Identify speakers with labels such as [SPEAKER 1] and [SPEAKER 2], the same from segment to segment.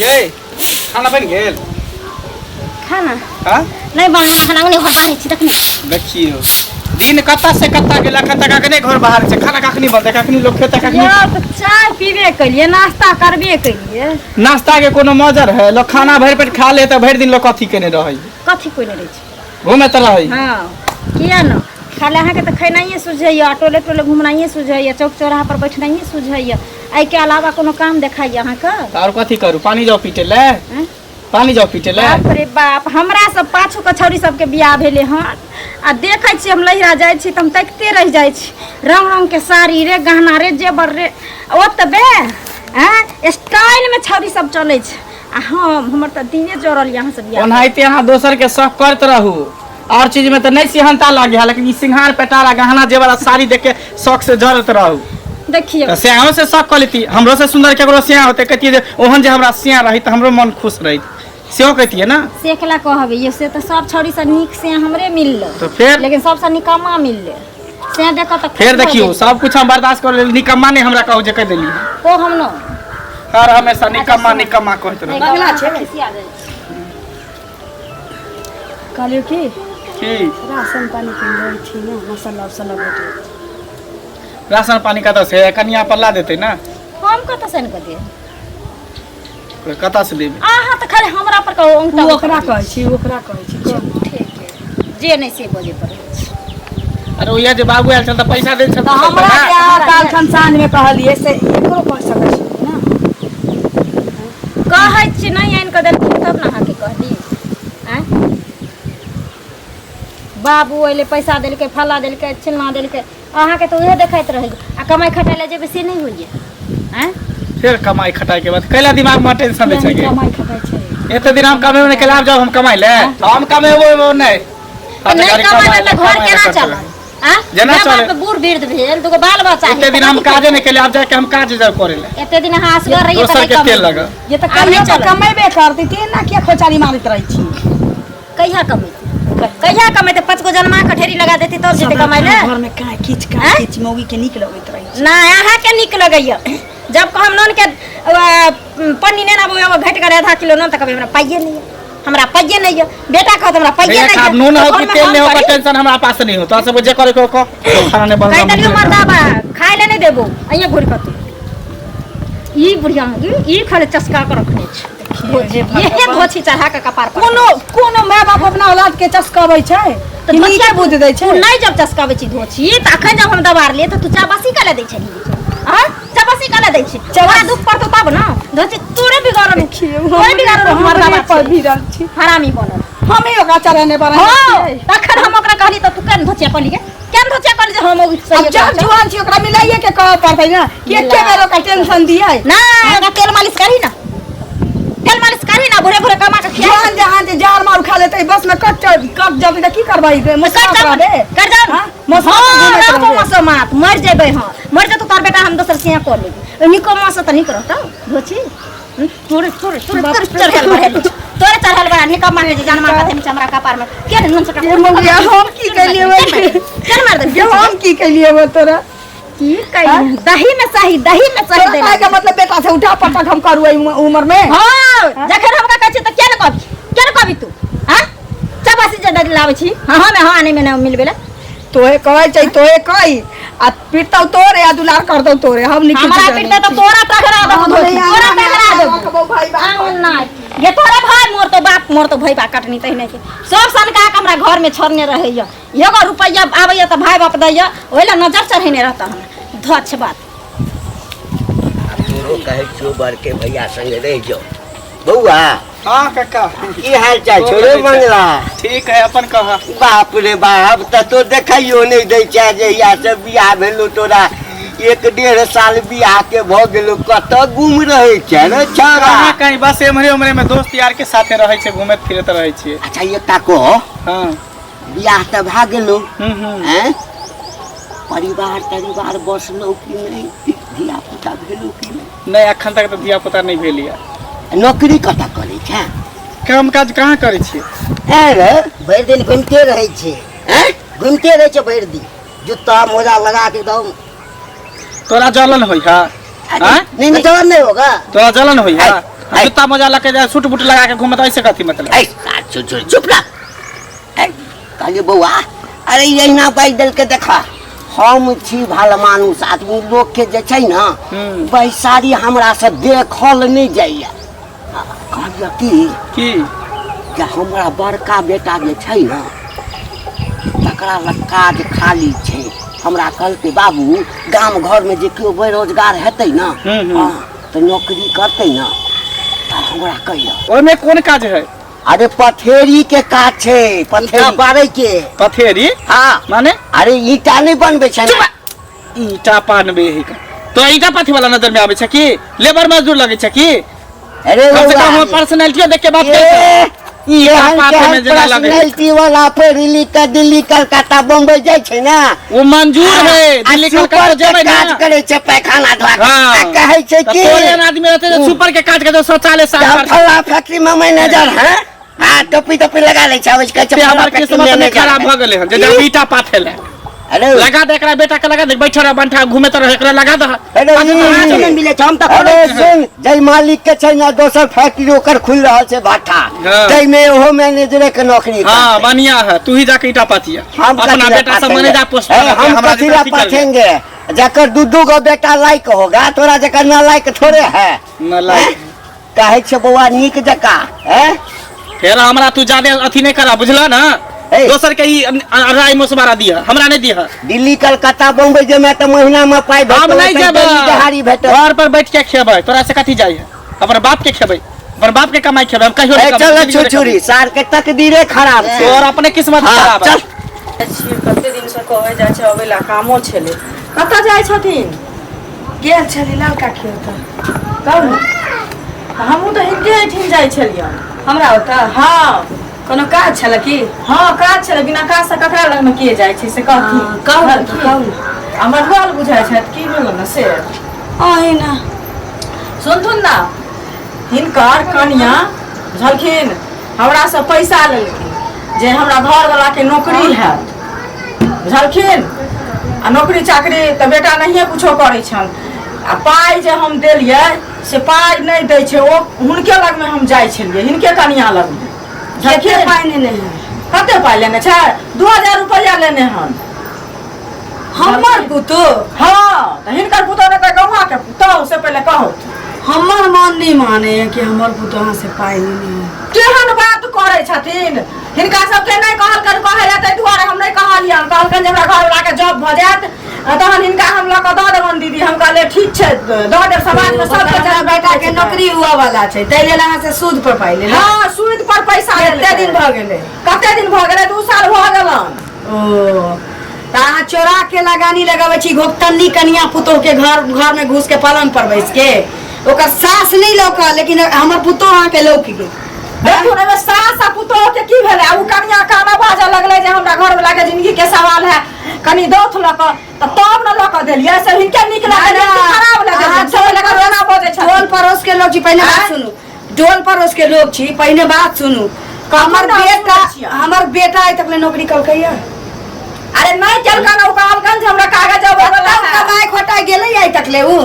[SPEAKER 1] ये खाना बनि गेल?
[SPEAKER 2] खाना
[SPEAKER 1] हाँ।
[SPEAKER 2] नहीं बनल, खाना नहि घर बाहर छी तखने।
[SPEAKER 1] देखियौ दिन कत्ता से कत्ता गेल, अखन तक अखने घर बाहर छै। खाना कखनी बनतै, कखनी लोक खेतै कखनी?
[SPEAKER 2] यौ तऽ चाय पीबे केलियै, नाश्ता करबे केलियै।
[SPEAKER 1] नाश्ता के कोनो मजर है? लोग खाना भरि पेट खा ले तऽ भरि दिन लोग कथी केने रहै?
[SPEAKER 2] कथी कोइ नहि रहै छै।
[SPEAKER 1] घूमे तऽ रहै।
[SPEAKER 2] हँ, किया ने खाली अहाँके तऽ खेनाइए सुझैए, टोले टोले घुमनाइए सुझैए, चौक चौराहा पर बैठनाइए सुझैए, एहिके अलावा कोनो काम देखाइए अहाँके?
[SPEAKER 1] तऽ आओर कथी करू? पानी जाउ पीटे ले?
[SPEAKER 2] आँय?
[SPEAKER 1] पानी जाउ पीटे ले?
[SPEAKER 2] बाप रे बाप, हमरा सब पाछू के छौड़ी सबके बियाह भेलै हन आ देखै छी हम लहिरा जाइ छी तऽ हम तकिते रहि जाइ छी, रंग रंग के साड़ी रे, गहना रे, जेबर रे, ओतबे आँय स्टाइल में छौड़ी सब चलै छै आ हम हमर तऽ दिने जरल यहाँ से बियाह।
[SPEAKER 1] ओनाहिते अहाँ दोसर के शौक करैत रहू, और चीज में तऽ नहि सिहनता लागे है, लेकिन ई सिंघार पेटारा गहना जेवर आ साड़ी देख के शौक से जरत रहू।
[SPEAKER 2] देखियौ
[SPEAKER 1] तऽ स्याहो से शौक कऽ लेती, हमरो से सुंदर केकरो स्याह होते, कहतियै जे ओहन जे हमरा स्याह रही तऽ हमरो मन खुश रही, सेहो कहतियै ना।
[SPEAKER 2] से केला कहबै ये, से तऽ सब छौड़ी से नीक से हमरे मिललै।
[SPEAKER 1] तऽ फेर?
[SPEAKER 2] लेकिन सबसँ निकम्मा मिललै से देख कऽ तऽ
[SPEAKER 1] फेर
[SPEAKER 2] खुश भऽ
[SPEAKER 1] देखियौ
[SPEAKER 2] गेलियै।
[SPEAKER 1] सब कुछ हम बर्दाश्त कर लेली, निकम्मा नहि हमरा कहू जे कहि देली।
[SPEAKER 2] को हम न
[SPEAKER 1] हर हमेशा निकम्मा निकम्मा कहैत रहू।
[SPEAKER 2] बंगला छै खिसिया जाइ छै।
[SPEAKER 3] कहलियौ की
[SPEAKER 1] की?
[SPEAKER 3] राशन पानी के लै छी ने, मसाला उसाला भेटै?
[SPEAKER 1] राशन पानी कतऽ से? कनिया पल्ला देतै ने।
[SPEAKER 2] हम कतऽ से आनि कऽ देब?
[SPEAKER 1] कतऽ से देबै?
[SPEAKER 2] अहाँ तऽ खाली हमरा पर कहू
[SPEAKER 3] ओ
[SPEAKER 2] औंगटा।
[SPEAKER 3] ओकरा कहै छी, ओकरा कहै छी, कह।
[SPEAKER 2] ठीक है, जे नहि से बजे पड़ै छै।
[SPEAKER 1] अरे ओहिया जे बाबू आयल छल तऽ पैसा देल छल।
[SPEAKER 3] तऽ हमरा जे अहाँ काल्हिखन साँझमे कहलियै से एकरो कहि सकै छी ने?
[SPEAKER 2] कहै छी नहि आनि कऽ देलखिन तब ने अहाँके कहली। आँय बाबू अयलै, पैसा देलकै, फल्ला देलकै, चिल्ला देलकै, अहाँके तऽ उहे देखैत रहै आ कमाइ खटाइ लए जेबै से नहि होइए। आँय
[SPEAKER 1] फेर कमाई खटाई के बाद कैला दिमाग में टेंशन दै छै?
[SPEAKER 3] कमाइ खटाइ छै।
[SPEAKER 1] एते दिन हम कमेबो नहि केला, आब जाउ हम कमाइ ले? हम कमेबो नहि।
[SPEAKER 2] तऽ नहि कमेबै तऽ घर केना चलत? आँ
[SPEAKER 1] जेना
[SPEAKER 2] माय
[SPEAKER 1] चले।
[SPEAKER 2] बाप बूढ़ वृद्ध भेल, दूगो बाल बच्चा
[SPEAKER 1] एते दिन हम काजे नहि केलियै, आब जाके हम काज जाउ करे ले?
[SPEAKER 2] एते दिन अहाँ असगर रहियै तऽ
[SPEAKER 1] दोसर
[SPEAKER 2] नहि
[SPEAKER 1] के तेल
[SPEAKER 2] कमेबै।
[SPEAKER 1] लगा।
[SPEAKER 3] ये तऽ
[SPEAKER 2] आब
[SPEAKER 3] कहियो
[SPEAKER 2] नहि
[SPEAKER 3] तऽ
[SPEAKER 2] चलत।
[SPEAKER 3] कमेबे करतै, तेना किया खोचारी मारैत रहै छी?
[SPEAKER 2] कहिया कमेतै, कहिया कमेतै? 5 गो जनमा के ढेरी लगा देतै तब जेतै कमाइ ले।
[SPEAKER 3] घर में काँ किच काँ
[SPEAKER 2] आँय?
[SPEAKER 3] किच मौगी के नीक लगैत रहै छै।
[SPEAKER 2] नहि, अहाँके नीक लगैया। जब हम नून के पन्नी नेना बौआ घटि गेलै आधा किलो नून तऽ कहबै हमरा पाइए नहि यऽ, हमरा पाइए नहि यऽ। बेटा कहत हमरा पाइए
[SPEAKER 1] भैया
[SPEAKER 2] नहि
[SPEAKER 1] खाब
[SPEAKER 2] यऽ।
[SPEAKER 1] नून हो
[SPEAKER 2] तऽ
[SPEAKER 1] कि
[SPEAKER 2] घरमे
[SPEAKER 1] तेल
[SPEAKER 2] हम
[SPEAKER 1] नहीं हो
[SPEAKER 2] करी?
[SPEAKER 1] टेंशन हमरा पास नहीं हो, तोरा सब जे करे को कह, खाना नहीं
[SPEAKER 2] कहि
[SPEAKER 1] बनल।
[SPEAKER 2] देलियौ मर्दाबा, खाय ले नहि देबो। अइये घुरि कऽ तू ई बुढ़िया ई खाली चस्का के रखने छै, इहे धोछी चढ़ा के कपार पर।
[SPEAKER 3] कोनो कोनो माय बाप अपना औलाद के चस्कबै छै
[SPEAKER 2] तऽ
[SPEAKER 3] कि
[SPEAKER 2] धोछिया
[SPEAKER 3] नीके बुद्धि दै छै?
[SPEAKER 2] तू नहि जब चस्काबै छी धोछी तऽ अखन जब हम दबार लिए तऽ तू चाबासी कला दै छली? आँ चाबासी कला दै छी? तोरा दुख पड़तौ तब ने धोछी। तोरे बिगाड़ल, तोरे बिगाड़ल मर्दाबा
[SPEAKER 3] पर
[SPEAKER 2] छै।
[SPEAKER 3] भिड़ल छी।
[SPEAKER 2] हरामी बनल।
[SPEAKER 3] हमे ओकरा चढ़ेने पर।
[SPEAKER 2] हँ, तखन हम ओकरा कहली तऽ तू केन धोछिया कहली गे, केन धोछिया कहली जे हम ओ सही
[SPEAKER 3] अब जब जुआन छी ओकरा मिलाइए के कहऽ पड़तै ने कि एके बेर ओकरा टेंशन दियै।
[SPEAKER 2] ना, ओकरा तेल मालिश करही ना, तेल मालिश करही ना, भोरे भोरे कमा के खिया।
[SPEAKER 3] जुआन जहान जे जाल मार खा लेतै, बस में कट कट जतै तऽ की करबै?
[SPEAKER 2] कर
[SPEAKER 3] मसला
[SPEAKER 2] जाओ,
[SPEAKER 3] रहबे
[SPEAKER 2] कर जाओ।
[SPEAKER 3] हाँ? मसला
[SPEAKER 2] हाँ,
[SPEAKER 3] घुमैत
[SPEAKER 2] रहबो
[SPEAKER 3] रहबे।
[SPEAKER 2] मसो मात मर जेबै। हाँ, मर जेतौ तोहर बेटा, हम दोसर सिया कऽ लेबै। निको मास तऽ नीक रहतौ धोछी। तोरे तोरे तोरे तोरे चढ़ल बढ़ल छौ। तोरे चढ़ल बड़ा निकम्मा के जे जनमा कथे में हमरा कपार में के ने नुन सटा।
[SPEAKER 3] ये मौगिया, हम की कैलियै?
[SPEAKER 2] केन मार देलही?
[SPEAKER 3] ये हम की कैलियै वो तोरा?
[SPEAKER 2] की कैलियै? दही में सही, दही में सही
[SPEAKER 3] तोरा
[SPEAKER 2] देला।
[SPEAKER 3] कहै के मतलब बेटा से उठा पटक हम करू एहि उम्र में?
[SPEAKER 2] हाँ, जखन हमरा कहै छी तऽ किया ने कहबी, किया ने कहबी तू? हाँ चबासी जे दे लाबै छी, हाँ हाँ में हाँ आने में ना मिलबे ला।
[SPEAKER 3] तोहे कहै छै, तोहे कही आ पिटतौ तोरे आ दुलार करतौ तोरे, हम नहीं
[SPEAKER 2] हमरा पिटतै तऽ तोरा तगड़ा देबो धोती, तोरा तगड़ा देबो।
[SPEAKER 3] भाई बाप
[SPEAKER 2] आंगन नाय ये तोरा भाई मोर तो बाप मोर तो भैबा कटनी तहिने के सब सनका के हमरा घर में छोड़ने रहैया। एगो रुपैया आबैया तऽ भाई बाप दैया, ओहि ला नजर चढ़ेने रहता हमरा धोछ बात।
[SPEAKER 4] तोरो कहै छियौ बड़के भैया संगे रहि जाउ बौआ।
[SPEAKER 1] हाँ काका।
[SPEAKER 4] की हाल चाल छौ रे मंगला?
[SPEAKER 1] ठीक है, अपन कह।
[SPEAKER 4] बाप रे बाप, तऽ तो देखैयो नहि दै छै। जहिया से बियाह भेलो तोरा, 1-1.5 साल बियाह के भऽ गेलो, कतऽ गुम रहै छै रे छौड़ा?
[SPEAKER 1] कहाँ कहीं, बस एम्हरे उम्हरे में दोस्त यार के साथे रहै छै, घूमैत फिरैत रहै छियै।
[SPEAKER 4] अच्छा एकटा कह।
[SPEAKER 1] हाँ।
[SPEAKER 4] बियाह तऽ भए गेलो,
[SPEAKER 1] हम्म।
[SPEAKER 4] हैं, परिवार तरिवार बसलो कि नहि? धिया पुता भेलो कि नहि?
[SPEAKER 1] नहि, अखन तक तऽ धिया पुता नहि भेल यऽ।
[SPEAKER 4] नौकरी कतऽ करै छै?
[SPEAKER 1] काम काज कहाँ करै छियै।
[SPEAKER 4] ऐं रे?
[SPEAKER 5] भरि दिन घुमिते रहै छै।
[SPEAKER 4] ऐं?
[SPEAKER 5] घुमिते रहै छै भरि दिन, जूता मोजा लगा के एकदम।
[SPEAKER 1] तोरा जलन होइ है? आँय?
[SPEAKER 4] नहि नहि।
[SPEAKER 5] जलन नहीं होगा?
[SPEAKER 1] तोरा जलन होइ है?
[SPEAKER 4] ऐ।
[SPEAKER 1] जूता मोजा लके जा सूट बूट लगा के घूमत ऐसे कथी मतलब
[SPEAKER 4] ऐ सार चुप चुप रह ऐ कहलियै बौआ अरे एहिना बाजि देलकै देखा हम छी भल मानुष आदमी लोकके जे छै ने बैसारी हमरासँ देखल नहि जाइए कहलियै की
[SPEAKER 1] की
[SPEAKER 4] जे हमरा बड़का बेटा जे छै ने तकरा लग काज खाली छै हमरा कहलकै बाबू गाम घरमे जे केओ बेरोजगार हेतै ने हँ तऽ नौकरी करतै ने तऽ हमरा कहियो
[SPEAKER 1] ओहिमे कोन काज है
[SPEAKER 4] अरे पथेरी के काज छै पथेरी बारै के
[SPEAKER 1] पथेरी
[SPEAKER 4] हाँ
[SPEAKER 1] माने
[SPEAKER 4] अरे ईटा नहि बनबै छै ने
[SPEAKER 1] ईटा पानबे ही का तो ईटा पाथी वाला नजर में आवे छै की लेबर मजदूर लगे छै की
[SPEAKER 4] अरे
[SPEAKER 1] कम से
[SPEAKER 4] बौआ,
[SPEAKER 1] कम हमर पर्सनैलिटियो देख के बात
[SPEAKER 4] ए,
[SPEAKER 1] कर ईटा
[SPEAKER 4] केहन
[SPEAKER 1] पाथे
[SPEAKER 4] केहन
[SPEAKER 1] में जेना लगे
[SPEAKER 4] पर्सनैलिटी वाला पढ़ि लिख कऽ दिल्ली कलकत्ता बम्बई जाइ छै ने
[SPEAKER 1] वो मंजूर है
[SPEAKER 4] आ
[SPEAKER 1] दिल्ली
[SPEAKER 4] सुपर
[SPEAKER 1] कलकत्ता
[SPEAKER 4] के
[SPEAKER 1] जेबै ना
[SPEAKER 4] काज करै छै पैखाना धोआ के।
[SPEAKER 1] हाँ।
[SPEAKER 4] आ कहै छै
[SPEAKER 1] तऽ
[SPEAKER 4] कि
[SPEAKER 1] तोरे एहन आदमी रहतै तऽ सुपर के काज के शौचालय साफ
[SPEAKER 4] हम
[SPEAKER 1] कर
[SPEAKER 4] फल्ला फैक्ट्री में मैनेजर हैं हाँ टोपी टोपी लगा लै छै आबै छै कहै छै
[SPEAKER 1] ते
[SPEAKER 4] फल्ला
[SPEAKER 1] हमर
[SPEAKER 4] फैक्ट्री
[SPEAKER 1] किस्मत नहि
[SPEAKER 4] मैनेजर
[SPEAKER 1] खराब
[SPEAKER 4] है।
[SPEAKER 1] भऽ गेलै हन जे जब ईटा पाथे ले
[SPEAKER 4] अरे
[SPEAKER 1] लगा दे एकरा बेटा के लगा दे बैठल रह बंठा घूमे तो रह एकरा लगा दे
[SPEAKER 4] अरे
[SPEAKER 5] अहाँ नहि मिलै छै हम तऽ
[SPEAKER 4] अरे सुन जै मालिक के छै ने दोसर फैक्ट्री ओकर खुलि रहल छै भट्ठा
[SPEAKER 1] हाँ।
[SPEAKER 4] ताहिमे ओहो मैनेजरे के नौकरी
[SPEAKER 1] हाँ
[SPEAKER 4] करतै।
[SPEAKER 1] बढ़िया है तू ही जाके ईटा पाथिया
[SPEAKER 4] हम
[SPEAKER 1] अपना
[SPEAKER 4] कथी ला
[SPEAKER 1] बेटा सब
[SPEAKER 4] पाथेंगे?
[SPEAKER 1] मैनेजर पोस्ट
[SPEAKER 4] ए, हम कथी ला पाथेंगे जकर दू दू गो बेटा लायक होगा तोरा जकर ना लायक थोड़े है
[SPEAKER 1] न लायक।
[SPEAKER 4] कहै छै बौआ नीक जकाँ हैं
[SPEAKER 1] फेर हमरा तू ज्यादा अथी नहीं करा बुझला ना
[SPEAKER 4] ए।
[SPEAKER 1] दोसर के ई राय मशवरा दिया हमरा नहीं दिया
[SPEAKER 4] दिल्ली कलकत्ता बम्बई जेमे तऽ महीना में पाइ
[SPEAKER 1] हम
[SPEAKER 4] भेटतौ
[SPEAKER 1] नहीं
[SPEAKER 4] ओतै
[SPEAKER 1] जेबै
[SPEAKER 4] डेली दिहाड़ी भेटत
[SPEAKER 1] घर पर बैठ के खेबै तोरा से कथी जाइ है अपन बाप के खेबै अपन बाप के कमाई खेबै हम कहियो
[SPEAKER 4] ए
[SPEAKER 1] नहीं
[SPEAKER 4] चल
[SPEAKER 1] कमेबै, जिंदगी में
[SPEAKER 4] छुछुरी सार के तकदीरे खराब
[SPEAKER 1] कमेबै।
[SPEAKER 4] छै
[SPEAKER 1] तोर अपने किस्मत
[SPEAKER 4] हाँ,
[SPEAKER 1] खराब है
[SPEAKER 4] चल
[SPEAKER 6] छियै कते दिनसँ कहै जाइ छै अबै लए कामो छलै कतऽ जाइ छथिन
[SPEAKER 3] गेल छली लाल काकी ओतऽ
[SPEAKER 6] कहू ने हमहूँ तऽ हिनके एहिठाम जाइ छलियनि
[SPEAKER 3] हमरा ओतऽ
[SPEAKER 6] हँ
[SPEAKER 3] कोनो काज छलै की
[SPEAKER 6] हँ काज छलै बिना काजसँ ककरा लगमे के जाइ छै से कहथिन
[SPEAKER 3] हँ, कहू ने तऽ, कहू ने।
[SPEAKER 6] आ मधुआल बुझाइ छथि की भेल ने से
[SPEAKER 3] अहिना
[SPEAKER 6] सुनथुन ने हिनकर कनिया बुझलखिन हमरासँ पैसा लेलखिन जे हमरा घरवलाके नौकरी हैत बुझलखिन आ नौकरी चाकरी तऽ बेटा नहिए कुछो करै छनि आ पाइ जे हम देलियै से पाइ नहि दै छै ओ हुनके लगमे हम जाइ छलियै हिनके कनिया लगमे
[SPEAKER 3] कते
[SPEAKER 6] बुझलखिन
[SPEAKER 3] पाइ नेने है
[SPEAKER 6] कते पाइ लेने छै 2000 रुपैआ लेने हन
[SPEAKER 3] हमर पुतोह
[SPEAKER 6] हँ तऽ हिनकर पुतोह नहि तऽ गौआके पुतोह से पहिले कहू
[SPEAKER 3] हमर मन नहि माने है कि हमर पुतोह अहाँ से पाइ लेने है
[SPEAKER 6] केहन बात करै छथिन हिनका सबके नहि कहलकन कहै लए ताहि दुआरे हम नहि कहलियनि कहलकन जे हमरा घरवलाके जॉब भऽ जायत आ तहन हिनका हम लऽ कऽ दऽ देबनि दीदी हम कहलियै ठीक छै दऽ देब समाजमे सबके
[SPEAKER 3] हमरा
[SPEAKER 6] जॉब
[SPEAKER 3] बेटा के नौकरी हुआ वाला छै ताहि लेल अहाँ से सूद पर पाइ लेलहुँ
[SPEAKER 6] हँ सूद पर पैसा
[SPEAKER 3] कते दिन भऽ गेलै
[SPEAKER 6] कते दिन भऽ गेलै 2 साल भऽ गेलन
[SPEAKER 3] ओ तऽ अहाँ चोरा के लगानी लगाबै छी घोपतन्नी कनिया पुतोह के घर घर में घुस के पलंग पर बैस के ओकर सास नहि लौकल लेकिन हमर पुतोह अहाँके लौक गेल
[SPEAKER 6] देखू ने एहिमे सास आ पुतोह के की भेलै आ ओ कनिया काना बाजऽ लगलै जे हमरा घरवला के जिंदगी के सवाल है कनि दौथ लऽ कऽ तऽ तब ने लऽ कऽ देलियै से हिनके नीक लागल हिनके खराब लागल
[SPEAKER 3] अहाँ
[SPEAKER 6] सब लऽ कऽ एना बजै
[SPEAKER 3] टोल
[SPEAKER 6] छथिन
[SPEAKER 3] पड़ोस के लोग छी पहिने बात
[SPEAKER 6] आँय?
[SPEAKER 3] सुनू टोल पड़ोस के लोग छी पहिने बात सुनू हमर
[SPEAKER 6] ना
[SPEAKER 3] बेटा
[SPEAKER 6] सुनै छियै।
[SPEAKER 3] हमर बेटा आइ तक ले नौकरी कलकैया
[SPEAKER 6] अरे नहि केलकन ओ कहलकन जे हमरा कागज अबै वला
[SPEAKER 3] कतौ
[SPEAKER 6] है
[SPEAKER 3] कमाइ खोटाइ गेलै आइ तक ले उ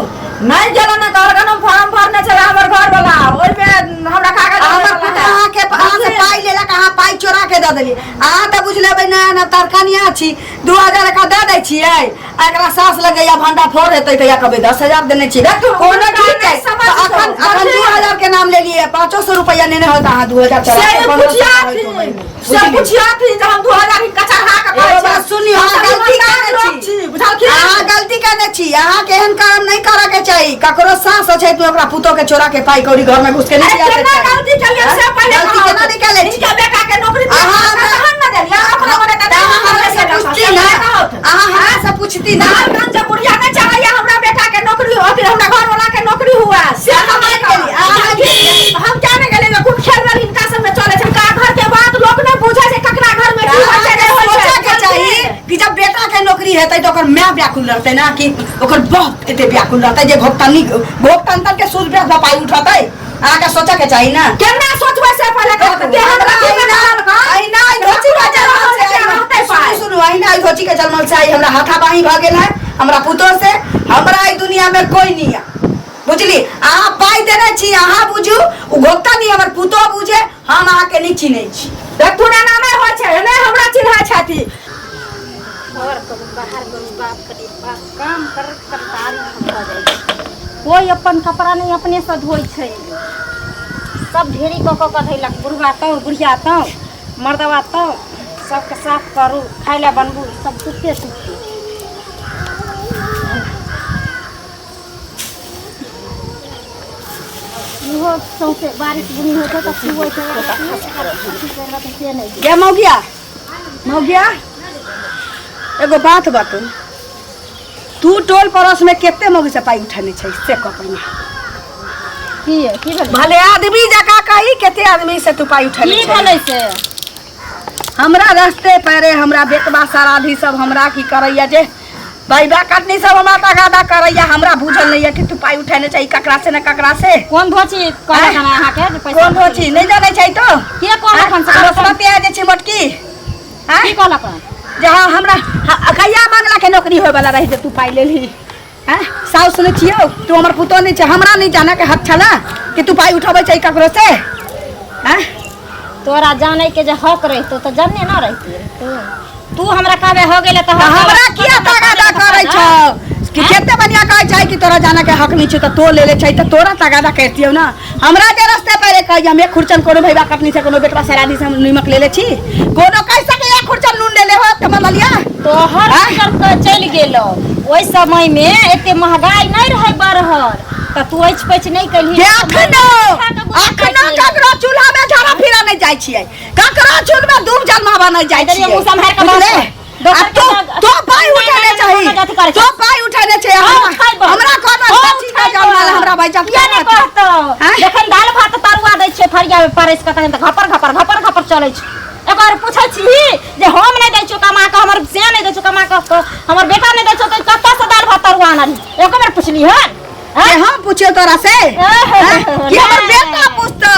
[SPEAKER 6] नहि गेलन ने कहलकन हम फॉर्म भरने छलै हमर घर वला ओहिमे हमरा कागज
[SPEAKER 3] हमर
[SPEAKER 6] अबै वला
[SPEAKER 3] पुतोह
[SPEAKER 6] है।
[SPEAKER 3] अहाँके अहाँ से पाइ लेलक अहाँ पाइ चोरा के दऽ देलियै अहाँ तऽ बुझि लेबै नया नव तरकनिया छी 2000 एकरा दऽ दै छियै आ एकरा सास लगैया भंडा फोड़ हेतै तऽ या कहबै 10,000 देने छी
[SPEAKER 6] देखू,
[SPEAKER 3] कोनो
[SPEAKER 6] हुनका
[SPEAKER 3] ठीक
[SPEAKER 6] नहि
[SPEAKER 3] है
[SPEAKER 6] समझ
[SPEAKER 3] तऽ अखन
[SPEAKER 6] छौ,
[SPEAKER 3] अखन 2000 के नाम लेलियै 500 रुपैआ नेने होत अहाँ 2000
[SPEAKER 6] से
[SPEAKER 3] चोरा के 1500
[SPEAKER 6] पुछियाथिन से पुछियाथिन जे हम 2000 हिनका चढ़ा कऽ कहै
[SPEAKER 3] एगो बात सुनियौ, अहाँ गलती केने
[SPEAKER 6] लोक
[SPEAKER 3] छी।
[SPEAKER 6] छी बुझलखिन
[SPEAKER 3] अहाँ गलती केने छी अहाँ के एहन काम नहीं करे के चाही ककरो सास हो छै तो ओकरा पुतोह के चोरा के पाई कौड़ी घर में घुस के नहीं
[SPEAKER 6] अरे
[SPEAKER 3] जाके
[SPEAKER 6] केना
[SPEAKER 3] चाही।
[SPEAKER 6] गलती केलियै से पहिले
[SPEAKER 3] गलती
[SPEAKER 6] कहू।
[SPEAKER 3] केना निकालै छी?
[SPEAKER 6] हिनका बेटा के नौकरी दिया
[SPEAKER 3] अहाँ
[SPEAKER 6] तहन ने देलियै अपना मने तऽ
[SPEAKER 3] अहाँ हमरा से पूछती ना अहाँ हमरा से पूछती ना
[SPEAKER 6] नारायणगंज जे बुढ़िया नहि चाहैया हमरा बेटा के नौकरी हो फिर हमरा घर वाला के नौकरी हुआ से हम
[SPEAKER 3] अहाँ
[SPEAKER 6] गेली
[SPEAKER 3] अहाँ गेली।
[SPEAKER 6] हम क्या नहीं गेली कोन खेल में हिनका सब में चले छै का घर के बात लोग नहीं बुझे छै ककरा घर में की होइ छै
[SPEAKER 3] अहाँके
[SPEAKER 6] नहि होइ छै
[SPEAKER 3] सोचऽ के चाही कि जब बेटा के नौकरी हेतै तऽ ओकर माय व्याकुल रहतै ना कि ओकर बाप एते व्याकुल रहतै जे घोपतनी घोपतंतर के सूद ब्याज पर पाइ उठतै अहाँके सोचऽ के चाही ना
[SPEAKER 6] केना सोचबै से पहिले कहत केहन
[SPEAKER 3] हमरा
[SPEAKER 6] रखी में
[SPEAKER 3] अहिना अहिना ई धोती के जलमल से
[SPEAKER 6] रहतै
[SPEAKER 3] सुनू सुनू अहिना ई धोती के जलमल से आइ हमरा हाथापाही भऽ गेल है हमरा पुतोह से हमरा ई दुनिया में कोई नहीं है बुझली अहाँ पाइ देने छी अहाँ बुझू ओ घोकता नहीं हमर पुतोह बुझे हम अहाँके नहि चिन्है छी।
[SPEAKER 6] देखथुन एना नहि होइ छै, नहि हमरा चिन्है छथि।
[SPEAKER 2] घर करू बाहर करू बाप रे बाप काम कर करतारी भऽ जाइ छै। कोइ अपन कपड़ा नहि अपनेसँ धोइ छै, सब ढेरी कऽ कऽ कऽ धैलक। बुढ़बा तौ, बुढ़िया तौ, मर्दबा तौ, सबके साफ करू, खाय लए बनबू, सब सुते सुते। इहो सौंसे बारिश बुनी होइ छै तऽ चुबै छै, से नहि।
[SPEAKER 3] गे मौगिया, मौगिया, एगो बात बतू, तू टोल पड़ोस में कते मौगी से पाइ उठेने छै से कह पहिने।
[SPEAKER 2] की की भेलै?
[SPEAKER 3] भले आदमी जकाँ कही, कते आदमी से तू पाइ उठेने
[SPEAKER 2] की
[SPEAKER 3] छै?
[SPEAKER 2] भेलै से?
[SPEAKER 3] हमरा रस्ते पैरे हमरा बेटबा सराधी सब हमरा की करैया जे बैबा कटनी सब हमरा तगादा करैया। हमरा बुझल नहीं है कि तू पाइ उठेने छै ककरा से न ककरा से।
[SPEAKER 2] कोन धोची कहलक हन अहाँके जे पैसा?
[SPEAKER 3] कोन धोची नहीं जानै छै तो
[SPEAKER 2] के कहलक हन से?
[SPEAKER 3] सरस्वती आ जे छै मोटकी। आँय?
[SPEAKER 2] की कहलक हन?
[SPEAKER 3] जे हाँ हमरा कहिया मंगला के नौकरी होय वाला रही जे तू पाइ लेलही? आँय? साउस सुनै छियौ, तू हमर पुतोह नहीं छै, हमरा नहीं जाने के हक छला कि तू पाइ उठबै छै ककरो से? आँय?
[SPEAKER 2] तोरा जाने के जे हक रहितो तऽ जनने न रहिती। तू हमरा कहबे हो गेलै तऽ
[SPEAKER 3] तऽ हमरा किया तगादा करै छौ कि कते बढ़िया कहै छै कि तोरा जाने के हक नहीं छै, तऽ तो ले ले छै तऽ तोरा तगादा करतियौ ना। हमरा जे रस्ते पहले कही हम एक खुरचन कोनो भैया कटनी से कोनो बेटवा सरादी से हम नीमक ले ले छी, कोनो कहि सके एक खुरचन नून ले ले हो तऽ मन लिया।
[SPEAKER 2] तोहर
[SPEAKER 3] आँय?
[SPEAKER 2] कर के चलि गेलो। ओहि समय में एते महंगाई नहीं रहे बढ़ल, तऽ तू ऐछ पैछ नहीं कलही।
[SPEAKER 3] के अखनो अखनो ककरो चूल्हा में झाड़ा फिरा नहीं जाइ छियै, ककरो चूल्हा में डूब जलमावा नहीं जाइ
[SPEAKER 2] इधर ये
[SPEAKER 3] छियै।
[SPEAKER 2] मुँह सम्हारि कऽ बात
[SPEAKER 3] बुझले?
[SPEAKER 2] कर। दोसर
[SPEAKER 3] आ
[SPEAKER 2] के
[SPEAKER 3] तू
[SPEAKER 2] लग-
[SPEAKER 3] तो पाइ उठेने
[SPEAKER 2] नहि,
[SPEAKER 3] चाही,
[SPEAKER 2] नहि, नहि, अथी करै
[SPEAKER 3] तो पाइ उठेने छै।
[SPEAKER 2] हम खैबो।
[SPEAKER 3] हमरा कहत
[SPEAKER 2] हम
[SPEAKER 3] कथी का
[SPEAKER 2] खैबो।
[SPEAKER 3] जलमाला हमरा भाई जब
[SPEAKER 2] किया नहि कहतौ?
[SPEAKER 3] आँय?
[SPEAKER 2] जखन दालि भात तरुआ दै छियै थरिया मे परसि कऽ तखन तऽ घपर घपर घपर घपर चलै छै। एकर पूछै छी जे हम नहि दै छियौ कमा कऽ, हमर से नहि दै छियौ कमा कऽ, हमर बेटा नहि दै छियौ, तऽ कतऽसँ दालि भात तरुआ आनलही? एको बेर पुछली हन?
[SPEAKER 3] के हम पूछियो तोरा से? हैं? कि हमर बेटा पूछतौ?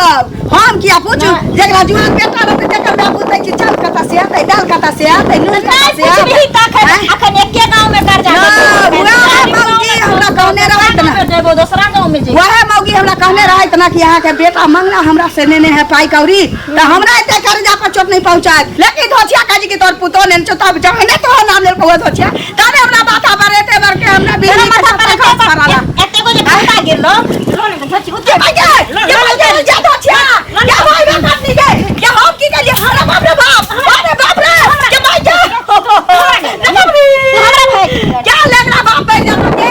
[SPEAKER 3] हम किया पूछू? जेकरा जुआन बेटा रहतै तेकर बाप पूछतै कि चाउर कतऽ से आतै, दाल कतऽ से आतै, नून कतऽ
[SPEAKER 2] नहि
[SPEAKER 3] से आतै।
[SPEAKER 2] पुछबही तखन।
[SPEAKER 3] हैं?
[SPEAKER 2] अखन एके गाँव में कर्जा
[SPEAKER 3] ना,
[SPEAKER 2] देतौ।
[SPEAKER 3] वएह मौगी हमरा कहने रहैत ना।
[SPEAKER 2] जेबो दोसरा गाँव में जेबो।
[SPEAKER 3] वएह मौगी हमरा कहने रहैत ना कि अहाँके बेटा मंगला हमरा से नेने है पाइ कौड़ी, तऽ हमरा एते कर्जा पर चोट नहीं पहुंचायत। लेकिन धोछिया कहै छै कि तोहर पुतोह नेने छौ, तब जहने तोहर नाम लेलकौ धोछिया तबे हमरा माथा पर एते बड़के हमरा
[SPEAKER 2] तोरा
[SPEAKER 3] बिजली के
[SPEAKER 2] माथा पर
[SPEAKER 3] झटका
[SPEAKER 2] एते
[SPEAKER 3] खस पड़ल।
[SPEAKER 2] एते गो जे फूटा गिरलो लोन के धोची
[SPEAKER 3] के
[SPEAKER 2] उतर
[SPEAKER 3] भाई के के भाई के जा धोछिया के भाई बा काटनी के के हम की करिए? हमरा बाप रे बाप, अरे बाप रे, के भाई के रे बाप रे,
[SPEAKER 2] हमरा भाई
[SPEAKER 3] क्या लेकरा बाप मर जाता के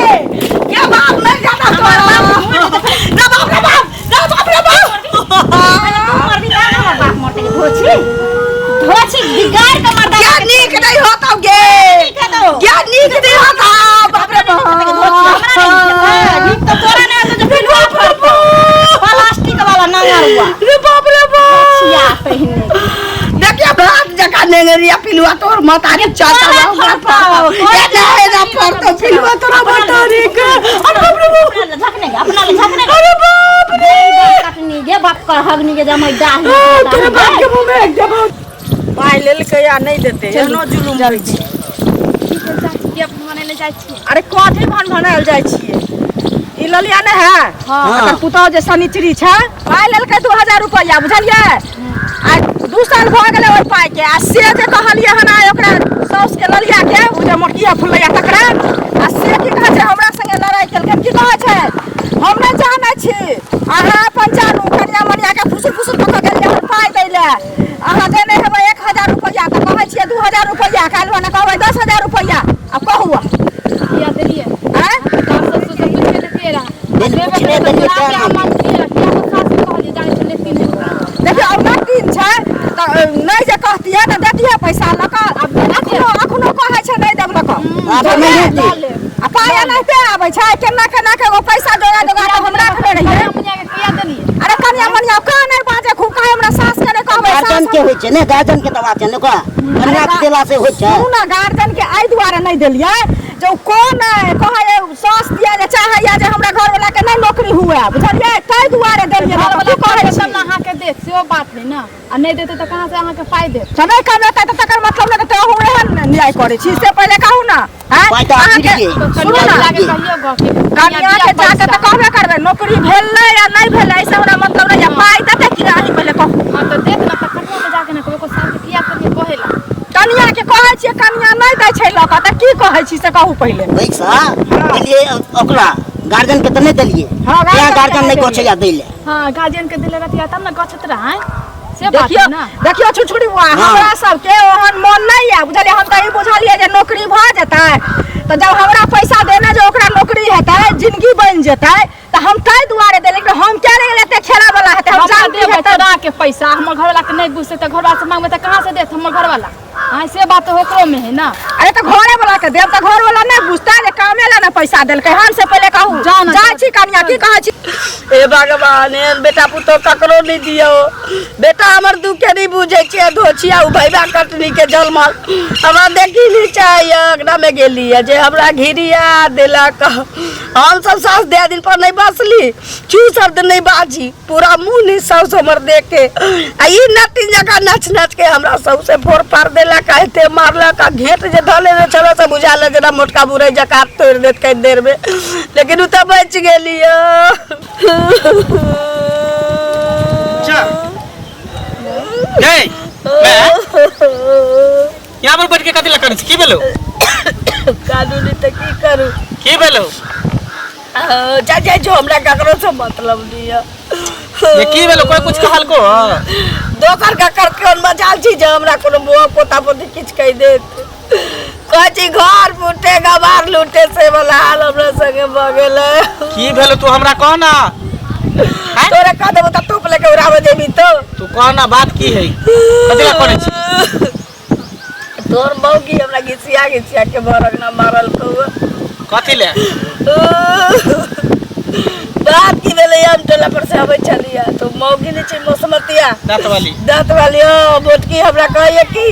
[SPEAKER 3] के बाप मर जाता तोरा रे बाप रे बाप रे बाप रे बाप।
[SPEAKER 2] तू मरबी तब हमर बाप मरतै। धोची धोची बिगाड़ के मरदा।
[SPEAKER 3] क्या नीक नहीं होता गे?
[SPEAKER 2] नीक हेतौ।
[SPEAKER 3] क्या नीक नहीं होता? बाप रे बाप।
[SPEAKER 2] हमरा नहि नीक हेतै। नीक तऽ तोरा नहि हेतौ जे पिलुआ फड़तौ। प्लास्टिक वाला नांगर हुआ।
[SPEAKER 3] रे बाप रे बाप।
[SPEAKER 2] छिया पहिने।
[SPEAKER 3] देखिए भात जका नेंगरिया पिलुआ तोर मतारी चाचा
[SPEAKER 2] तोरा फड़तौ,
[SPEAKER 3] ए नहीं ना फड़तौ पिलुआ तोरा मतारी के। अरे बाप रे बाप।
[SPEAKER 2] अपना ले झकने गे, अपना ले झकने गे।
[SPEAKER 3] अरे बाप रे।
[SPEAKER 2] कटनी गे बाप कर हगनी गे जमाई डाह।
[SPEAKER 3] तोरे बाप के मुंह में एक जमा
[SPEAKER 6] पाइ लेलकै आ नहि देतै, एहनो जुलुम होइ छै। अरे कथी भन भनायल जाइ छियै? ई ललिया नहि है, एकर पुतहु जे शनिचरी छै, पाइ लेलकै 2000 रुपैआ, बुझलियै? आ 2 साल भऽ गेलै ओहि पाइके। आ से जे कहलियै हन आइ ओकरा साउसके, ललिया के, ओ जे मोटकिया फुलैया तकरा, आ से की कहै छै, हमरा संगे लड़ाइ केलकै। की कहै छै, हम नहि जानै छी, अहाँ अपन जानू, कनिया मनिया के फुसुर फुसुर कऽ कऽ गेलियै हन पाइ दै लए। अहाँ देने हेबै 1000 रुपैआ तऽ कहै छियै 2000 रुपैआ, काल्हि भने कहबै 10,000 रुपैआ। आब कहू
[SPEAKER 7] किया देलियै?
[SPEAKER 6] आँय?
[SPEAKER 7] सास ससुर से पूछे लेतियै रहए।
[SPEAKER 5] बिन
[SPEAKER 7] देबे
[SPEAKER 5] पूछने
[SPEAKER 7] करबै
[SPEAKER 5] देलियै
[SPEAKER 7] तऽ
[SPEAKER 5] तें
[SPEAKER 7] हम
[SPEAKER 5] नाम।
[SPEAKER 7] मानतियै रहए। किया हम सास के कहलियै जानै छलियै तीन हेतै।
[SPEAKER 6] देखियौ आब ना तीन छै तऽ नहि जे कहतियै तऽ देतियै पैसा लऽ कऽ। अखनो अखनो कहै छै नहि देब लऽ कऽ।
[SPEAKER 5] आब नहि हेतै।
[SPEAKER 6] आ पाइ एनाहिते आबै छै? केना केना के एगो पैसा जोगा जोगा कऽ हम राखने रहियै।
[SPEAKER 7] कनिया मुनिया के किया देलियै?
[SPEAKER 6] अरे कनिया मनिया कहाँ नहि बाजै खूब, काहे हमरा सास के नहि कहबै?
[SPEAKER 5] गार्जियन
[SPEAKER 6] सास
[SPEAKER 5] के होइ छै ने, गार्जियन के दवा छै ने, ओकरा कन्या के देला से होइ छै।
[SPEAKER 6] सुनू ने, गार्जियन के एहि दुआरे नहि देलियै जे ओ कोन कहै सास दिया जे चाहैया जे हमरा घरवला के नहि नौकरी
[SPEAKER 3] हुए बुझलियै ताहि दुआरे देलियै
[SPEAKER 7] घर
[SPEAKER 3] ने
[SPEAKER 7] वाला
[SPEAKER 3] की कहै
[SPEAKER 7] तब
[SPEAKER 3] छी
[SPEAKER 7] ने अहाँके देत सेहो बात है ना आ नहि देतै तऽ कहाँ से अहाँके पाइ देत
[SPEAKER 3] से नहि कमेतै तऽ तकर मतलब नहि तऽ अहूँ एहन न्याय करै छी से पहिले कहू ने आँय?
[SPEAKER 5] पाइ तऽ
[SPEAKER 3] अहाँके
[SPEAKER 5] आबि गेल।
[SPEAKER 3] सुनू ने
[SPEAKER 7] कनिया के कहियो गप के
[SPEAKER 3] कनिया के जाके तऽ कहबे करबै नौकरी भेल नहि या नहि भेल एहिसँ हमरा मतलब नहि यऽ पाइ देतै कि नहि अहीं पहिले कहू
[SPEAKER 7] हाँ तऽ देत ना तऽ कनिया के जाके ना कहबै ओकर सास के किया करियै कहै ला
[SPEAKER 3] कनिया के कहै छियै कनिया नहि दै छै लऽ कऽ तऽ की कहै छी से कहू पहिले
[SPEAKER 5] पैसा देलियै ओकरा गार्जियन के तऽ नहि देलियै
[SPEAKER 3] हाँ,
[SPEAKER 5] तें
[SPEAKER 3] गार्जियन के
[SPEAKER 5] गार्जियन
[SPEAKER 3] नहि
[SPEAKER 5] नहि गछैया दै लए
[SPEAKER 7] हाँ गार्जियन के देले रहतियै तब ना गछत रहै से बात
[SPEAKER 3] देखियो
[SPEAKER 7] है ना
[SPEAKER 3] देखियो छुछुड़ी बुआ
[SPEAKER 5] हाँ।
[SPEAKER 3] हमरा सबके ओहन मन नहीं है बुझलियै हम तऽ ई बुझलियै जे नौकरी भऽ जेतै तऽ जब हमरा पैसा देने जे ओकरा नौकरी हेतै जिंदगी बनि जेतै तऽ हम ताहि दुआरे देलियै लेकिन हम किया नहि गेलियै एते खेला वाला हेतै हम
[SPEAKER 7] हमरा
[SPEAKER 3] जानती
[SPEAKER 7] देबै
[SPEAKER 3] हेतै
[SPEAKER 7] चोरा के पैसा हमर घरवाला के नहीं बुझतै तऽ घरवाला से मांगबै तऽ कहाँ से देत हमर घरवाला हाँ से बात तो ओकरो में है ना
[SPEAKER 3] अरे तऽ घरे वाला के देब तऽ घर वाला नहि बुझतै जे कामे ला ने पैसा देलकै हम से पहिले कहू
[SPEAKER 7] जाउ ने,
[SPEAKER 3] जाइ
[SPEAKER 7] जाउ।
[SPEAKER 3] छी कनिया की कहै छी
[SPEAKER 6] हे भगवान एहन बेटा पुतोह ककरो नहि दियौ बेटा हमर दुखे नहि बुझै छियै धोछिया ओ भैबा कटनी के जलमल हमरा देखी नहि चाहैए अङ्गनामे गेली जे हमरा घिरिया देलक हम सब सास दए दिन पर नहि बसली चू शब्द नहि बाजी पूरा मुँह नहि साउस हमर देख के आ ई नटिन जकाँ नाच नाच के हमरा सौसे फोड़ फाड़ देलक आ एते मारलक आ घेंट जे धऽ लेने छलै से बुझायल जेना मोटका बुरै जकाँ तोड़ि देत कनि देरमे लेकिन ओ तऽ बचि गेली
[SPEAKER 1] चल गई मैं यहाँ पर बैठ के कथी लग करै छी की भेलौ
[SPEAKER 6] कानूनी तऽ की करू
[SPEAKER 1] की भेलौ
[SPEAKER 6] जा जाइ छौ हमरा ककरो से मतलब नहीं है
[SPEAKER 1] ये की भेलौ कोई कुछ कहलको
[SPEAKER 6] दोसर ककर कोन मजाल छी जे हमरा कोनो बुआ पोता पोती किछु कहि देत कहै छी घर फूटे गवार लूटे से वाला हाल हमरा संगे भऽ गेलै
[SPEAKER 1] की भेलौ तू हमरा कह ना हैं?
[SPEAKER 6] तोरा कह देबो तऽ टोप लेके उड़ाबऽ जेबी तो
[SPEAKER 1] तू कह ना बात की है कथी ला करै छी
[SPEAKER 6] तोर मौगी हमरा घिसिया घिसिया के भर अंगना मारल कौआ
[SPEAKER 1] कथी ले
[SPEAKER 6] बात की भेलै हम टोला पर से अबै छलियै तो मौगी नहि छै मौसमतिया
[SPEAKER 1] दाँत वाली
[SPEAKER 6] दाँत वाली हो मोटकी हमरा कहैया की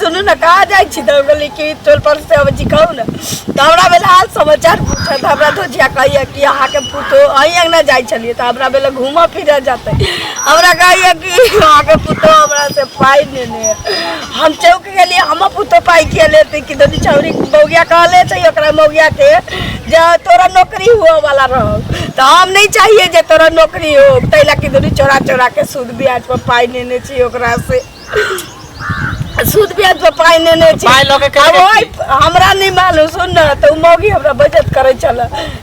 [SPEAKER 6] सुनू ने कहाँ जाइ छी तऽ हम कहली कि टोल पर से अबै छी कहू ने तऽ हमरा भेल हाल समाचार पूछत हमरा धोजिया कहैया कि अहाँके पुतोह अहीं अङ्गना जाइ छलियै तऽ हमरा भेल घूमऽ फिरऽ जेतै हमरा कहैया कि अहाँके पुतोह हमरा से पाइ नेने है। हम चौक गेलियै हमर पुतोह पाइ किया लेतै कि दनी छौरी मौगिया कहले छै ओकरा मौगिया के जे तोरा नौकरी हुअ वाला रह तऽ हम नहि चाहिए जे तोरा नौकरी हो ताहि लए कि दुनू चोरा चोरा के सूद ब्याज पर पाइ नेने छी ओकरा से सूद ब्याज पर पाइ नेने छी
[SPEAKER 1] पाइ लऽ के
[SPEAKER 6] आब
[SPEAKER 1] केना
[SPEAKER 6] ओहि हमरा नहि मालूम सुन ने तऽ ओ मौगी हमरा बेइज्जत करै छल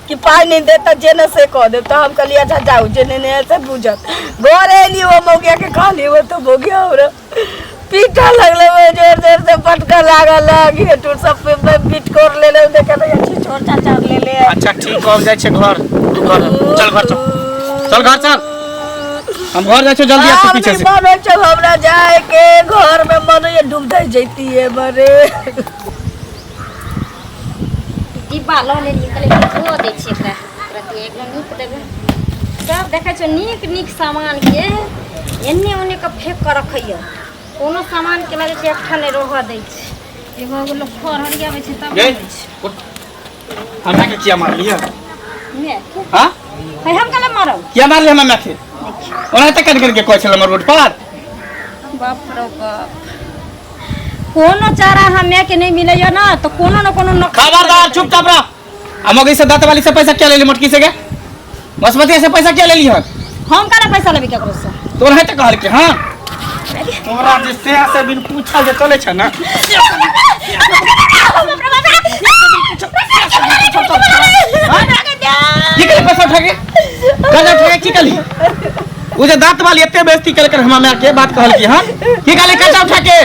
[SPEAKER 6] कि पाइ नहि देत तऽ जे ने से कऽ देब तऽ हम कहलियै अच्छा जाउ जे नेने है से बुझत घर एली ओ मौगिया के कहली ओ तऽ मौगिया हमरा पीटऽ लगलै ओ जोर जोर से पटकऽ लागल घेट उट सब पे पिटकोर लेले देखे तऽ छिछोर चाचर लेले
[SPEAKER 1] अच्छा ठीक हम जाइ छियै घर तू घर चल घर चल चल घर चल हम घर जाइ छियै जल्दी आ तू
[SPEAKER 6] आब
[SPEAKER 1] पीछे
[SPEAKER 6] नहीं
[SPEAKER 1] से
[SPEAKER 6] मन होइ छौ हमरा जाए के घर में मन होइए डूब धरि जैती है मरे
[SPEAKER 2] डिब्बा लऽ लेलियै कहलियै धो दै छियै एकरा तुरते एकरा नीप देबै सब देखै छियै नीक नीक सामानके एन्ने ओन्ने के फेंक कऽ रखैए कोनो सामानके लगै छै एकठाम नहि रहऽ दै छै एगो एगो लोक खर हरियाबै छै तब
[SPEAKER 1] गई
[SPEAKER 2] ने होइ छै
[SPEAKER 1] उठ। हमरा के किया मारलियै
[SPEAKER 2] ने
[SPEAKER 1] हाँ
[SPEAKER 2] हे हम कहले मारब
[SPEAKER 1] किया मारलियै हमरा माथे ओनाहिते कनि कनि के कहै छलै हमर रोड पर
[SPEAKER 2] बाप रो बाप कोनो चारा हमे के नहीं मिलैया ना तो कोनो न कोनो नौकरी
[SPEAKER 1] खबरदार चुपचाप रह आ मगई से दांत वाली से पैसा क्या ले ली मोटकी से के बसमती से पैसा क्या ले ली हन
[SPEAKER 2] हम काला पैसा लेबै केकरो से
[SPEAKER 1] तोरा है तो कहल के हां तोरा जे से से बिन पूछल जे चले छ ना की करे पैसा उठा के कर्जा उठा के की कली ओ जे दांत वाली एते बेइज्जती केलकै हमरा माय के बात कहल की हां की कहली कर्जा उठा के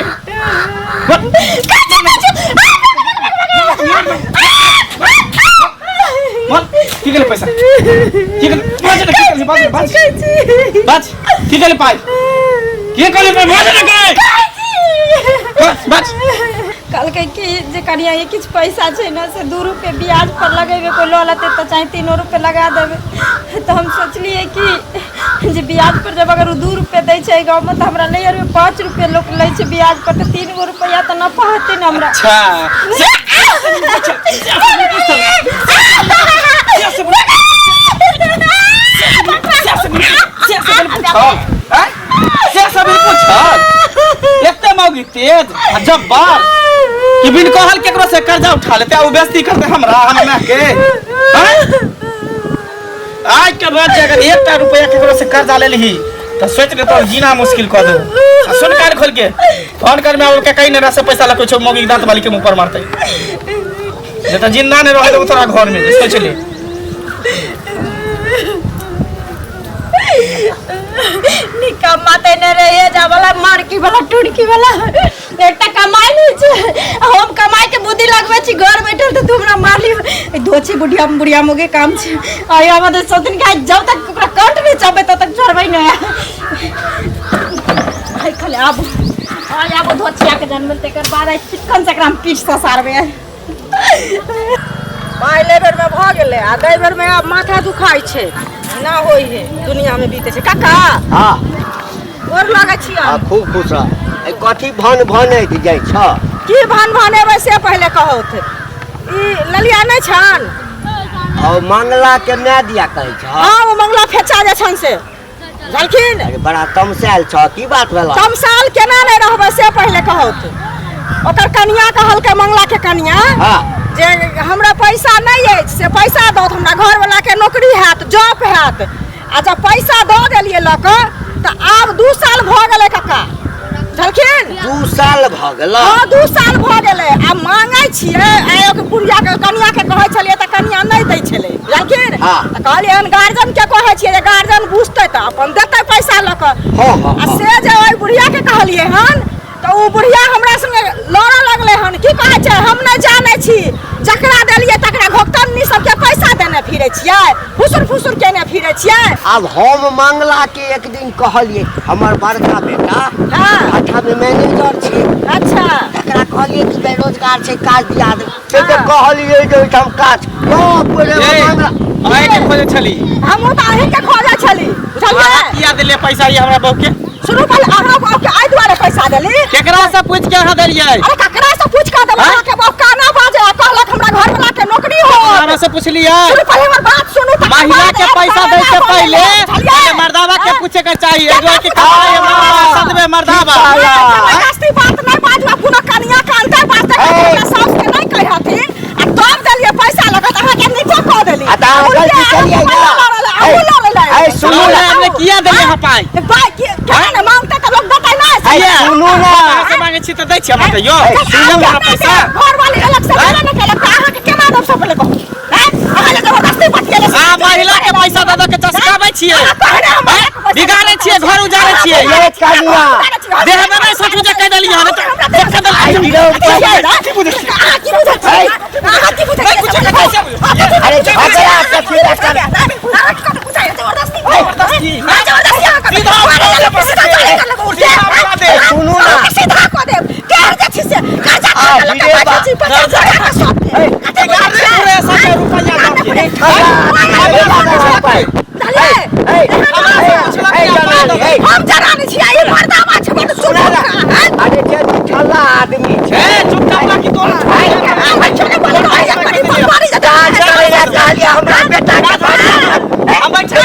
[SPEAKER 1] बोल की कहली पैसा की कहली बाज ना की कहली बाज बाज बाज की कहली पाइ की कहली पाइ बाज ना कहै बाज बाज
[SPEAKER 2] कहलकै कि जे कनिया ये किछु पैसा छै ने से 2 रुपये ब्याज पर लगेबै कोइ लऽ लेतै तऽ चाहे 3 रुपये लगा देबै तऽ हम सोचलियै कि जे ब्याज पर जब अगर ओ 2 रुपये दै छै गाँवमे तऽ हमरा नैहरमे 5 रुपये लोक लै छै ब्याज पर तऽ 3 गो रुपैआ तऽ नफा हेतै ने हमरा
[SPEAKER 1] अच्छा मौगी तेज आ जब्बार कि बिन कहल केकरो से कर्जा उठा लेते आ उ बेइज्जती करते हमरा हमर माय के हैं? आज के बाद जे अगर एकटा रुपया केकरो से कर्जा ले लीही तो सोच ले तोर जीना मुश्किल कर दो आ सुन कान खोल के फोन कर में के कहीं ना से पैसा लगे छो मौगी के दांत वाली के मुंह पर मारते नहीं तो जिंदा नहीं रहे तो तोरा घर में सोच ले।
[SPEAKER 2] निकम्मा ते ने रहे जा वाला मारकी वाला टुड़की वाला एकटा कमाई नहीं छै हम कमाई के बुद्धि लगबै छी घर बैठल तऽ तू हमरा मारली धोछी बुढ़िया बुढ़िया मोगे काम छै आइ আমাদের सौतिन के जब तक ओकरा कंठ नहीं चबे तब तक छोड़बै नहीं। आइ खाली आबू आइ आबू धोछिया के जन्म तेकर बाद आइ चिकन से एकरा हम पीठ ससारबै।
[SPEAKER 6] पहिले बेर में भऽ गेलै आ दै बेर में आब माथा दुखाइ छै ना होइ है दुनिया में बीते छै। काका
[SPEAKER 4] हाँ
[SPEAKER 6] गोर लगै छी।
[SPEAKER 4] आ खूब खुश रह। ए कथी भन भनैत जाइ छ?
[SPEAKER 6] की भन भनेबै से पहिले कहौथ। ई ललिया नहि छन
[SPEAKER 4] और मंगला के my दिया कहै छ?
[SPEAKER 6] हाँ ओ मंगला फेचा जे छन से बुझलखिन।
[SPEAKER 4] अरे बड़ा तमसायल छ, की बात भेल?
[SPEAKER 6] तमसाल केना नहि रहबै से पहिले कहौथ। ओकर कनिया कहलकै मंगला के कनिया
[SPEAKER 4] हाँ
[SPEAKER 6] जे हमरा पैसा नहीं अछि से पैसा दौत, हमरा घरवाला के नौकरी हैत जॉब हैत। आ जब पैसा दऽ देलियै लऽ कऽ तऽ आब 2 साल भऽ गेलै काका बुझलखिन।
[SPEAKER 4] 2 साल भऽ गेल?
[SPEAKER 6] हाँ 2 साल भऽ गेलै। आ मांगै छियै आ एगो बुढ़िया के कनिया के कहै छलियै तऽ कनिया नहि दै छलै बुझलखिन।
[SPEAKER 4] हाँ।
[SPEAKER 6] तऽ कहलियै हन गार्जियन के कहै छियै जे गार्जियन बुझतै तऽ अपन देतै पैसा लऽ कऽ।
[SPEAKER 4] हाँ हाँ
[SPEAKER 6] आ से जे ओहि बुढ़िया के कहलियै हन तऽ ओ बुढ़िया हमरा संगे लड़ऽ लगलै हन। की कहै छै हम नहि जानै छी, जकरा देलियै तकरा घोकतन्नी सबके पैसा देने फिरै छियै, फुसुर फुसुर केने फिरै छियै।
[SPEAKER 4] आब हम मंगला के एक दिन कहलियै, हमर बड़का बेटा
[SPEAKER 6] हाँ।
[SPEAKER 4] भाठा में मैनेजर छै।
[SPEAKER 6] अच्छा।
[SPEAKER 4] तकरा कहलियै कि बेरोजगार छै काज दिया दे। से तऽ
[SPEAKER 6] हाँ।
[SPEAKER 4] कहलियै जे ओहिठाम काज बाप रे मंगला।
[SPEAKER 1] अहीं के खोजै छली?
[SPEAKER 6] हमहूँ तऽ अहीं के खोजै छली बुझलियै।
[SPEAKER 1] किया देलियै पैसा ई हमरा बहू के?
[SPEAKER 6] सुनू पहिले अहाँ बाप के एहि दुआरे पैसा देली?
[SPEAKER 1] केकरा से पूछ के अहाँ देलियै?
[SPEAKER 6] अरे ककरा से पूछ के देबै? अहाँ के बाप काना बाजे आ कहलक हमरा घर वाला के नौकरी हो।
[SPEAKER 1] हमरा से पूछलियै?
[SPEAKER 6] सुनू पहिले हमर बात सुनू तकर
[SPEAKER 1] महिला
[SPEAKER 6] बाद
[SPEAKER 1] के
[SPEAKER 6] एक
[SPEAKER 1] पैसा
[SPEAKER 6] बार
[SPEAKER 1] दै से
[SPEAKER 6] ना
[SPEAKER 1] पहिले
[SPEAKER 6] बोलबै, बुझलियै?
[SPEAKER 1] मर्दावा के
[SPEAKER 6] हाँ?
[SPEAKER 1] पूछे के चाहिए। एहि दुआरे कि कमाई हमरा पैसा देबै मर्दावा।
[SPEAKER 6] जबरदस्ती बात नहीं बाजू, आ कोनो कनिया के अंतर बात तक हमरा साउस के नहीं कहथिन। आ तब देलियै पैसा लगत अहाँ के नीको कऽ देली।
[SPEAKER 4] आ तऽ अहाँ गलती केलियै ना।
[SPEAKER 6] ए
[SPEAKER 4] सुनू ना।
[SPEAKER 1] हमने किया देलियै अहाँ पाइ?
[SPEAKER 6] पाइ केना ने मांगते तऽ लोग देतै नहि।
[SPEAKER 4] ऐ सुनू ना।
[SPEAKER 1] अहाँ से मांगै छी तऽ दै छी हमरा कहियो।
[SPEAKER 6] सुनू
[SPEAKER 1] हमरा पैसा।
[SPEAKER 6] घर वाली अलग से देबे नहि केलक तऽ अहाँके केना देब से पहिले कहू। हैं? अहाँ ले जबरदस्ती बतियेले से
[SPEAKER 1] आ महिला के पैसा दऽ दऽ के चसकाबै छियै,
[SPEAKER 6] अहाँ कहने हम महिला के पैसा
[SPEAKER 1] बिगाड़ै छियै, घर उजाड़ै छियै।
[SPEAKER 4] ये कनिया
[SPEAKER 1] देह में नहीं सोचू जे कहि देलियै हन तऽ कहि
[SPEAKER 4] आई
[SPEAKER 1] देलियै।
[SPEAKER 4] गिरौ
[SPEAKER 6] अहाँ की बुझै छियै? अहाँ की बुझै छियै? अहाँ की बुझै छियै?
[SPEAKER 4] अरे झगड़ा कथी लए कर?
[SPEAKER 6] अहाँ की कतऽ बुझाइए? जबरदस्ती जबरदस्ती अहाँ कतऽ-
[SPEAKER 1] सीधा
[SPEAKER 6] सीधा चले कर लगो, उठे।
[SPEAKER 4] ए, सुनू ना।
[SPEAKER 6] अहाँके सीधा कऽ देब। केहन जे छी से कर्जा
[SPEAKER 4] आ,
[SPEAKER 6] खा कऽ लऽ कऽ
[SPEAKER 4] गिरे
[SPEAKER 6] बैठल
[SPEAKER 4] बा।
[SPEAKER 6] छी, 50 हजार के सौंप देब। कते बुझै छियै?
[SPEAKER 1] पूरे सबके रुपैआ दऽ के।
[SPEAKER 6] बुझलियै?
[SPEAKER 4] ए, ए, जनानी, ए,
[SPEAKER 6] हम जनानी छियै, ई मर्दावा छै, बड्ड
[SPEAKER 4] सुनू ना।
[SPEAKER 6] सुनू।
[SPEAKER 4] अरे जे निठल्ला आदमी छै।
[SPEAKER 1] ए चुपचाप राखी तोरा।
[SPEAKER 4] कहलियै हमरा बेटा के
[SPEAKER 1] हम बैठ के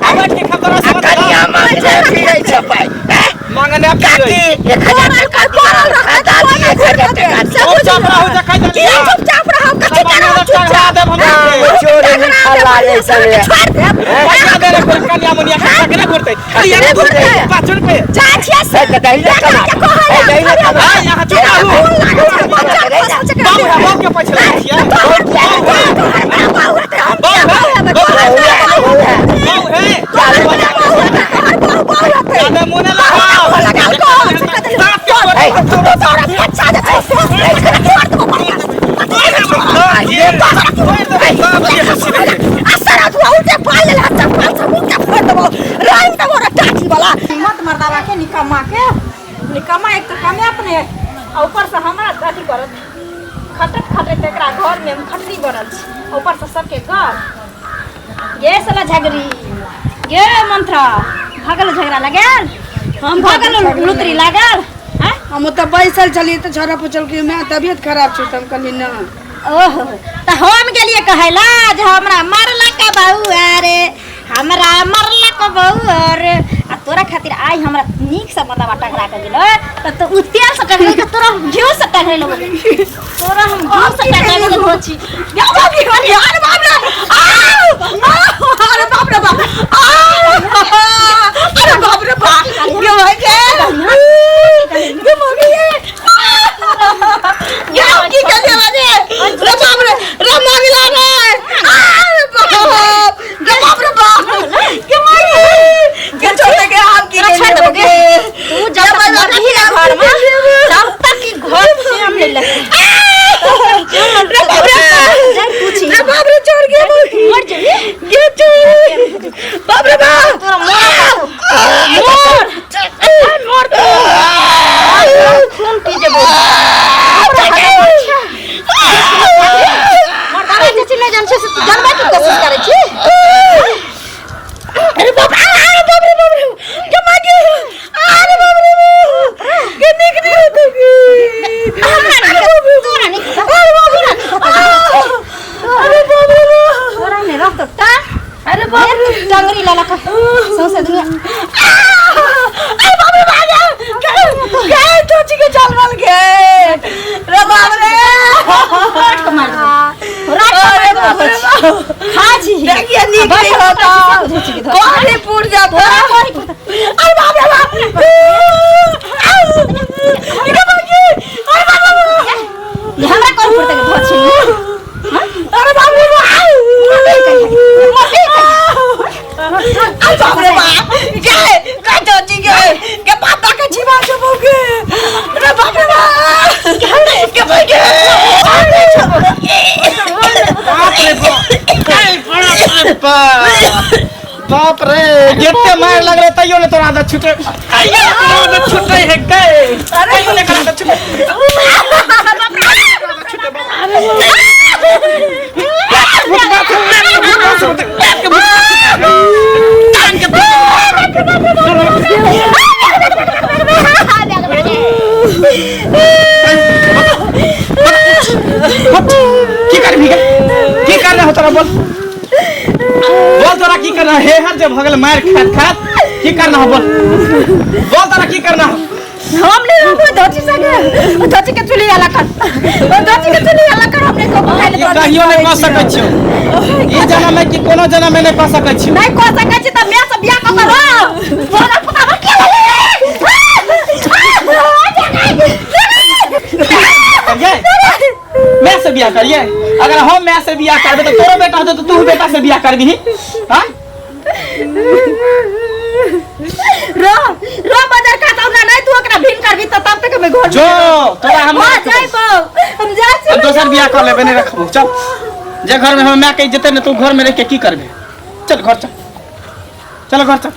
[SPEAKER 1] हम बैठ के खतरा से
[SPEAKER 4] कनिया मांगने फिरै छै पाइ।
[SPEAKER 1] मांगने
[SPEAKER 4] काकी 1000 टका खाता दिए, 1000 टका दिए।
[SPEAKER 1] चुपचाप रहू जे कहि देलियै।
[SPEAKER 6] चुपचाप रहू, कथी करब चुपचाप?
[SPEAKER 1] देब हमरा के।
[SPEAKER 4] चोर निठल्ला जैसन रे।
[SPEAKER 6] छोड़ देब।
[SPEAKER 1] पैसा दे रे कोई कनिया मुनिया के ककरे घुरतै? अरे यार
[SPEAKER 6] घुरतै।
[SPEAKER 1] 5 रुपए।
[SPEAKER 6] जाइ छियै से।
[SPEAKER 4] ए, तऽ दही ने कमा। ए, दही ने कमा।
[SPEAKER 1] ए, यहाँ चुप रहू। बाबू है, बाबू के पैसा लै छियै। बाबू है, बाबू है। ज्यादा मुँह नहि लगाउ। दाँत के
[SPEAKER 2] हिम्मत मर्दावा के निकम्मा के निकम्मा एक तऽ कमायत नहि आ ऊपर से हमरा अथी करत खटत खटैत एकरा घर में हम खटनी बनल छी, ऊपर से सबके घर गे साला झगड़ी गे मंत्रा भगल झगड़ा लागल
[SPEAKER 3] हम
[SPEAKER 2] भगल लुतरी लागल हैं?
[SPEAKER 3] हम ओतऽ बैसल छलियै तऽ छौड़ा पुछलकै माय तबियत खराब छै, तऽ हम कहलियै ना।
[SPEAKER 2] ओहो तऽ हम गेलियै कहैला जे हमरा मारलक बहू अरे, हमरा मारलक बहू अरे, आ तोरा खातिर आइ हमरा नीक से मतलब टकरा के गेलो त तो उ तेल से टकरे के तोरा हम घिउ से टकरे लगो तोरा हम घिउ से टकरे लगो छी।
[SPEAKER 3] या बाप रे, अरे बाप रे, आउ, आउ, अरे बाप रे बाप, आउ, अरे बाप रे बाप, ये भाई के, ये मम्मी ये, ये की कर दिया मैंने? रे बाप रे, रे मांगला रे, अरे बाप, रे बाप रे बाप, ये मांगी, के छोड़ के हम की
[SPEAKER 2] तोरा छोड़ देबो गे। तू जब तक मरही ना घर में तब तक ई घर से हम ले ले
[SPEAKER 3] रे बाप रे,
[SPEAKER 2] जाय पूछी
[SPEAKER 3] रे बाप रे, छोड़ के
[SPEAKER 2] मर जेबी।
[SPEAKER 3] ये छोड़, बाप रे बाप,
[SPEAKER 2] तोरा मोर मोर मोर खून पी जेबो। मर्दाना चाची नहि जान छै से तू जानबा के कोशिश करै छी।
[SPEAKER 3] अरे बाप रे, अरे बाप रे, बाप रे, के मागे, अरे बाप रे, के निक नहीं होते की,
[SPEAKER 2] हमरा नहि तोरा नहि
[SPEAKER 3] अरे बाप रे, अरे बाप रे,
[SPEAKER 2] तोरा नहि रह तो टा।
[SPEAKER 3] अरे बाप रे,
[SPEAKER 2] टंगरी लऽ लऽ कऽ सौंसे दुनिया।
[SPEAKER 3] अरे बाप रे, भागे के के टोची के चल बल के, रे बाप रे,
[SPEAKER 2] रात के मार देबो, रात के
[SPEAKER 3] अरे
[SPEAKER 2] मार
[SPEAKER 3] बाप रे
[SPEAKER 2] देबो।
[SPEAKER 3] बाप,
[SPEAKER 2] खा छी
[SPEAKER 3] देखिए निक नहीं होता, कोरी पुर जाता, अरे बाप रे बाप, अरे बाप रे, अरे बाप रे,
[SPEAKER 2] हमरा कोन पुरते के धो छी।
[SPEAKER 3] अरे बाप रे बाप, अरे बाप रे बाप, के का चाची के के पापा के छिपा छुपो के, अरे बाप रे बाप, के भाई के,
[SPEAKER 1] बाप रे बाप, अरे बाप रे बाप, बाप रे, जते मार लगले तैयो ने तोरा आदत छूटे, तैयो ने तोरा आदत छूटे है गे, तैयो ने तोरा आदत छूटे। की करबी गे? की करना हो तोरा बोल, बोल तोरा की करना हे? हर जे भगल मार खात खात की करना हो बोल, बोल तोरा की करना हो?
[SPEAKER 2] हम नहीं रहबो धोती संगे, ओ धोती के चुली वाला कर, ओ धोती के चुली वाला कर, हमने को खाइ ले।
[SPEAKER 1] ई कहियो नहीं कह सकै छियौ, ई जनम में कि कोनो जनम में नहीं कह सकै छियौ।
[SPEAKER 2] नहीं कह सकै छी त मैं से बियाह क के रह तोरा पुतावा के
[SPEAKER 1] करिए मैं से बियाह करिए। अगर हम मैं से बियाह करबे तो तोरो बेटा होतौ तो तू बेटा से बियाह करबिही? हां
[SPEAKER 2] रो रो बाजार खाता ना नहीं तू ओकरा भिन करबी त तब तक हम घर
[SPEAKER 1] जो तोरा हम
[SPEAKER 2] हां जाइबो, हम जाइ छी।
[SPEAKER 1] हम दोसर बियाह कर लेबे, नहीं रखबो। चल जे घर में हम माय के जेते ने तू घर में रह के की करबे? चल घर चल, चल घर चल।